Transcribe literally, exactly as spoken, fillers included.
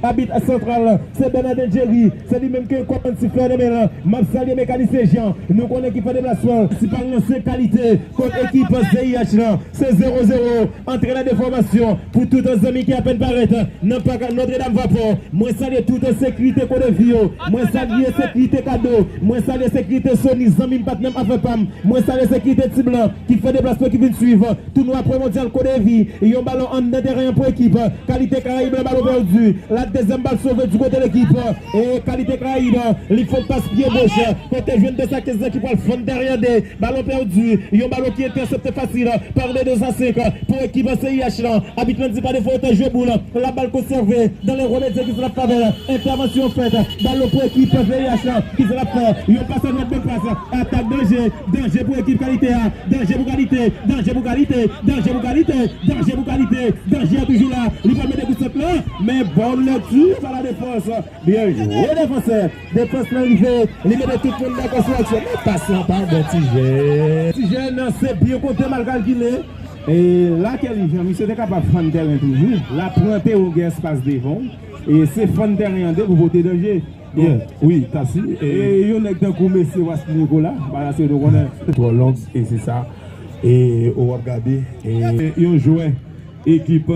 Abit santral, se Bernardin Jerry, se li menm ke kòmann siflè nan men l. M ap salye mekanisyen Jean, nou konnen ki fè deplasman. Prensipal nan se Kalite kont ekip C I H lan. Se zewo zewo, antre nan de fòmasyon pou tout zanmi ki apèn parèt nan pak Notre Dame Vapor. Mwen salye tout sekirite Kodevi yo. Mwen salye sekirite Kado. Mwen salye sekirite Sony, zanmi m, patnè m, afè pa m. Mwen salye sekirite Ti Blan ki fè deplasman, ki vin swiv tounwa premye mondyal Kodevi. Yon balon anndan teren an pou ekip Kalite Karayib lan, balon pèdi. La dezyèm bal sove di kote lekip e Kalite Karayib. Li fè yon pas pye goch kote jwenn de sa kenz lan ki pral fann teren an de. Balon pèdi. Yon balon ki entèsepte fasil pa de de sa senk pou ekip C I H lan. Abit lan di pa de fòt, jwe boul. La bal konsève dan le rwon de Dye ki se l ap fè. Entèvansyon fèt. Balon pou ekip C I H lan ki se l ap fè. Yon pas a dwat, bòn pas. Atak, danje. Danje pou ekip Kalite a. Danje pou Kalite. Danje pou Kalite. Danje pou Kalite. Danje pou Kalite. Danje a toujou la. Li pral mete kout sant lan. Men bòn lekti pa la defans. Byen jwe defansè. Defans lan rive. Li mete tout moun dakò sou aksyon. Men pas lan pa bon, Ti Jèn. Ti Jèn se byen konte, mal kalkile. E la ke li, jan misye te kapab fann teren toujou. La pran te yon gen espas devan. E se fann teren an de pou pote danje. Bon. Yeah. Wi, Tasi. E yon nèg tankou mesye Wasly Nicolas, bagay se nou konnen. Twò long, e se sa. E ou ap gade. E yon jwè ekip